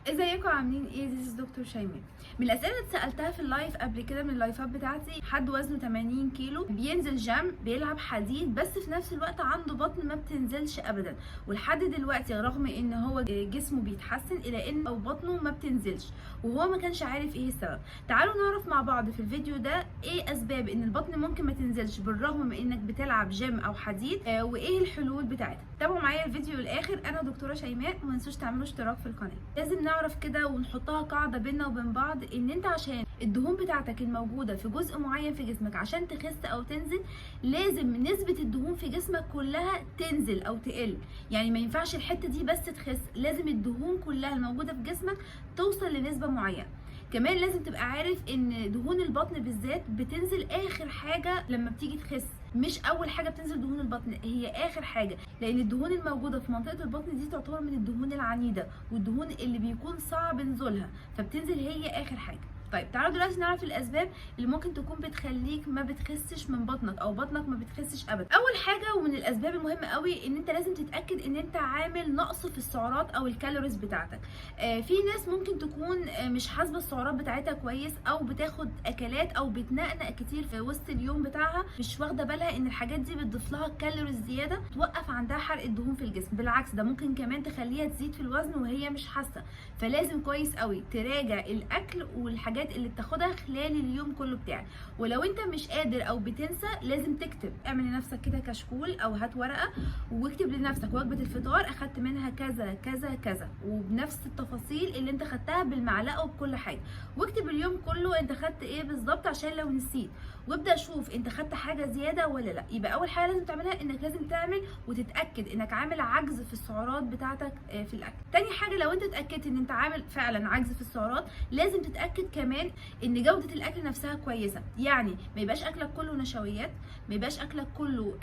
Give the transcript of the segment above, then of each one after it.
ازيكم عاملين ايه؟ this is دكتور شيماء. من الاسئلة اللي اتسالتها في ال live قبل كده، من اللايفات بتاعتي، حد وزنه 80 كيلو بينزل جيم بيلعب حديد، بس في نفس الوقت عنده بطن ما بتنزلش ابدا، ولحد دلوقتي رغم ان هو جسمه بيتحسن الا ان او بطنه ما بتنزلش، وهو ما كانش عارف ايه السبب. تعالوا نعرف مع بعض في الفيديو ده ايه اسباب ان البطن ممكن ما تنزلش بالرغم من انك بتلعب جيم او حديد، وايه الحلول بتاعتها. تابعوا معايا الفيديو للاخر. انا دكتورة شيماء، وما تنسوش تعملوا اشتراك في القناة. لازم نعرف كده ونحطها قاعدة بينا وبين بعض، ان انت عشان الدهون بتاعتك الموجودة في جزء معين في جسمك عشان تخس او تنزل، لازم نسبه الدهون في جسمك كلها تنزل او تقل. يعني ما ينفعش الحتة دي بس تخس، لازم الدهون كلها الموجودة في جسمك توصل لنسبه معينة. كمان لازم تبقى عارف ان دهون البطن بالذات بتنزل اخر حاجة لما بتيجي تخس، مش اول حاجة بتنزل دهون البطن، هي اخر حاجه، لان الدهون الموجودة في منطقة البطن دي تعتبر من الدهون العنيده والدهون اللي بيكون صعب نزولها، فبتنزل هي اخر حاجة. طيب تعالوا دلوقتي نعرف الاسباب اللي ممكن تكون بتخليك ما بتخسش من بطنك او بطنك ما بتخسش ابدا. اول حاجة ومن الاسباب المهمة قوي، ان انت لازم تتاكد ان انت عامل نقص في السعرات او ال calories بتاعتك. في ناس ممكن تكون مش حاسبه السعرات بتاعتها كويس، او بتاخد اكلات او بتنقنق كتير في وسط اليوم بتاعها، مش واخده بالها ان الحاجات دي بتضيف لها calories زيادة توقف عندها حرق الدهون في الجسم. بالعكس ده ممكن كمان تخليها تزيد في الوزن وهي مش حاسه. فلازم كويس قوي تراجع الاكل والحاجات اللي بتاخدها خلال اليوم كله بتاعك. ولو انت مش قادر او بتنسى لازم تكتب، اعمل لنفسك كده كشكول او هات ورقة واكتب لنفسك وجبة الفطار اخدت منها كذا كذا كذا، وبنفس التفاصيل اللي انت خدتها بالمعلقه وبكل حاجه، واكتب اليوم كله انت خدت ايه بالظبط عشان لو نسيت، وابدا شوف انت خدت حاجة زيادة ولا لا. يبقى اول حاجة لازم تعملها انك لازم تعمل وتتاكد انك عامل عجز في السعرات بتاعتك في الاكل. تاني حاجة لو انت اتاكدت ان انت عامل فعلا عجز في السعرات، لازم تتاكد كمان ان جوده الاكل نفسها كويسة. يعني ما يبقاش اكلك كله نشويات، ما يبقاش اكلك كله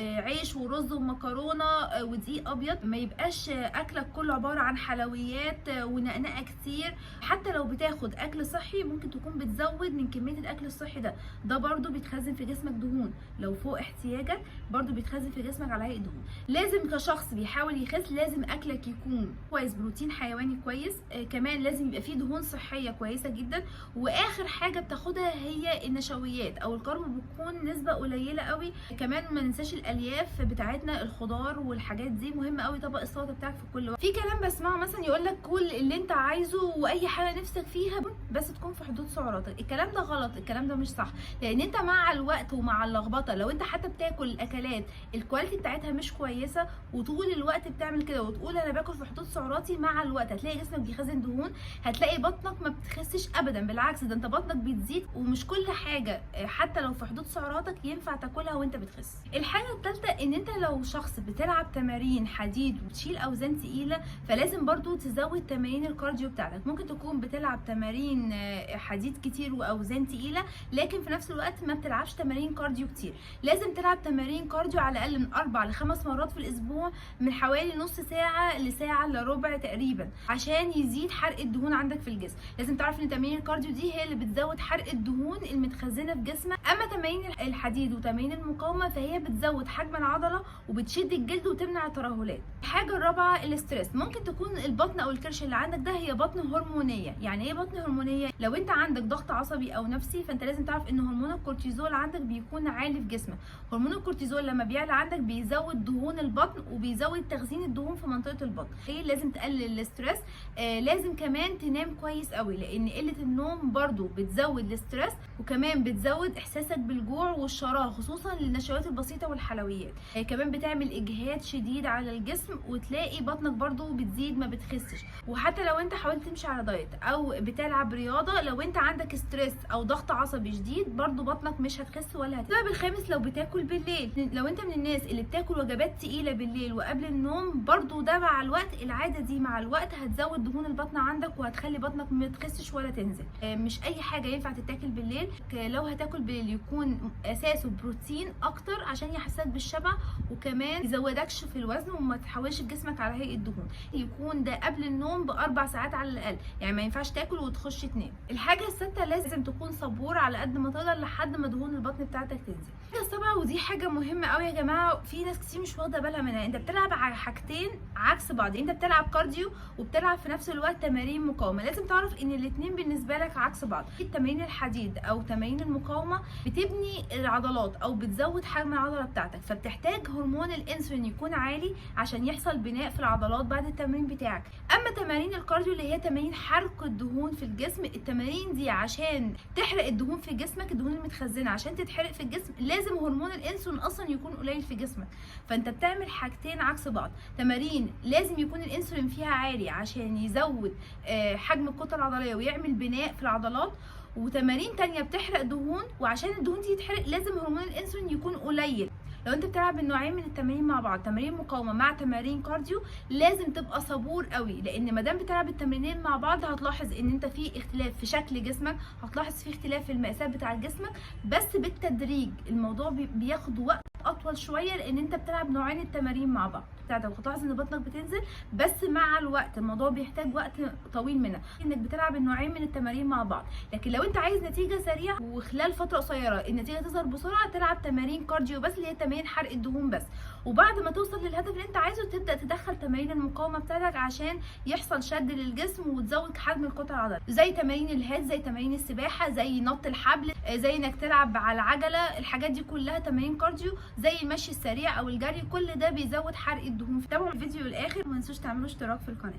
عيش ورز ومكرونه ودقيق ابيض، ما يبقاش اكلك كله عبارة عن حلويات ونقنقه كتير. حتى لو بتاخد اكل صحي ممكن تكون بتزود من كمية الاكل الصحي ده، ده برضو بيتخزن في جسمك دهون، لو فوق احتياجك برضو بيتخزن في جسمك على هيئة دهون. لازم كشخص بيحاول يخس لازم اكلك يكون كويس، بروتين حيواني كويس، كمان لازم يبقى فيه دهون صحية كويسة جدا. واخر حاجة بتاخدها هي النشويات او ال carb، بتكون نسبه قليله قوي. كمان ما ننساش الالياف بتاعتنا، الخضار والحاجات دي مهمة قوي، طبق السلطة بتاعك في كل وقت. في كلام بسمعه مثلا يقول لك كل اللي انت عايزه واي حاجة نفسك فيها بس تكون في حدود سعراتك. الكلام ده غلط، الكلام ده مش صح، لان انت مع الوقت ومع اللخبطة لو انت حتى بتاكل الاكلات ال quality بتاعتها مش كويسة وطول الوقت بتعمل كده وتقول انا باكل في حدود سعراتي، مع الوقت هتلاقي جسمك بيخزن دهون، هتلاقي بطنك ما بتخسش ابدا، بالعكس ده انت بطنك بتزيد. ومش كل حاجة حتى لو في حدود سعراتك ينفع تاكلها وانت بتخس. الحاجة الثالثة ان انت لو شخص بتلعب تمارين حديد وبتشيل اوزان تقيلة، فلازم برضو تزود تمارين ال cardio بتاعتك. ممكن تكون بتلعب تمارين حديد كتير واوزان تقيلة، لكن في نفس الوقت ما بتلعبش تمارين cardio كتير. لازم تلعب تمارين cardio على الاقل من 4 ل5 مرات في الاسبوع، من حوالي نص ساعة لساعة الا ربع تقريبا، عشان يزيد حرق الدهون عندك في الجسم. لازم تعرف ان تمارين ال cardio دي هي اللي بتزود حرق الدهون المتخزنه في جسمك. اما تمارين الحديد وتمارين المقاومة فهي بتزود حجم العضلة وبتشد الجلد وتمنع الترهلات. الحاجة الرابعة ال stress. ممكن تكون البطن او الكرش اللي عندك ده هي بطن هرمونيه. يعني ايه بطن هرمونيه؟ لو انت عندك ضغط عصبي او نفسي، فانت لازم تعرف ان هرمون الكورتيزول عندك بيكون عالي في جسمك. هرمون الكورتيزول لما بيعلى عندك بيزود دهون البطن وبيزود تخزين الدهون في منطقة البطن. ايه لازم تقلل ال stress. لازم كمان تنام كويس قوي، لان قلة النوم برضو بتزود ال stress، وكمان بتزود احساسك بالجوع والشراهه، خصوصا للنشويات البسيطة والحلويات. كمان بتعمل اجهاد شديد على الجسم، وتلاقي بطنك برضو بتزيد ما بتخسش. وحتى لو انت حاولت تمشي على diet او بتلعب رياضة، لو انت عندك stress او ضغط عصبي شديد برضو بطنك مش هتخس ولا هتخس. السبب الخامس لو بتاكل بالليل. لو انت من الناس اللي بتاكل وجبات تقيلة بالليل وقبل النوم، برضو ده مع الوقت، العادة دي مع الوقت هتزود دهون البطن عندك وهتخلي بطنك ما تخسش ولا تنزل. تنزل. مش اي حاجة ينفع تتاكل بالليل. لو هتاكل بالليل يكون اساسه بروتين اكتر عشان يحسسك بالشبع، وكمان يزودكش في الوزن وما تحولش في جسمك على هيئة دهون. يكون ده قبل النوم ب4 ساعات على الاقل، يعني ما ينفعش تاكل وتخش تنام. الحاجة السادسه، لازم تكون صبور على قد ما تقدر لحد ما دهون البطن بتاعتك تنزل. الحاجة السابعه، ودي حاجة مهمة قوي يا جماعه، في ناس كتير مش واخده بالها منها، انت بتلعب على حاجتين عكس بعض. انت بتلعب cardio وبتلعب في نفس الوقت تمارين مقاومه. لازم تعرف ان الاثنين بالنسبة لك عكس بعض. التمارين الحديد او تمارين المقاومة بتبني العضلات او بتزود حجم العضلة بتاعتك، فبتحتاج هرمون الانسولين يكون عالي عشان يحصل بناء في العضلات بعد التمرين بتاعك. اما تمارين ال cardio اللي هي تمارين حرق الدهون في الجسم، التمارين دي عشان تحرق الدهون في جسمك، الدهون المتخزنه عشان تتحرق في الجسم لازم هرمون الانسولين اصلا يكون قليل في جسمك. فانت بتعمل حاجتين عكس بعض. تمارين لازم يكون الانسولين فيها عالي عشان يزود حجم الكتلة العضلية ويعمل بناء في العضلات، وتمارين تانية بتحرق دهون، وعشان الدهون دي تتحرق لازم هرمون الانسولين يكون قليل. لو انت بتلعب النوعين من التمارين مع بعض، تمارين مقاومة مع تمارين cardio، لازم تبقى صبور قوي، لان ما دام بتلعب التمرينين مع بعض هتلاحظ ان انت في اختلاف في شكل جسمك، هتلاحظ في اختلاف في المقاسات بتاع جسمك، بس بالتدريج. الموضوع بياخد وقت اطول شوية لان انت بتلعب نوعين التمارين مع بعض بتاعتك، وهتلاحظ ان بطنك بتنزل بس مع الوقت. الموضوع بيحتاج وقت طويل منك انك بتلعب النوعين من التمارين مع بعض. لكن لو انت عايز نتيجة سريعة وخلال فترة قصيرة النتيجة تظهر بسرعه، تلعب تمارين cardio بس اللي هي تمارين حرق الدهون بس، وبعد ما توصل للهدف اللي انت عايزه تبدا تدخل تمارين المقاومة بتاعتك عشان يحصل شد للجسم وتزود حجم الكتلة العضلية، زي تمارين ال HIIT، زي تمارين السباحه، زي نط الحبل، زي انك تلعب على العجله. الحاجات دي كلها تمارين cardio، زي المشي السريع او الجري، كل ده بيزود حرق الدهون. تابعوا الفيديو للاخر وما تنسوش تعملوا اشتراك في القناة.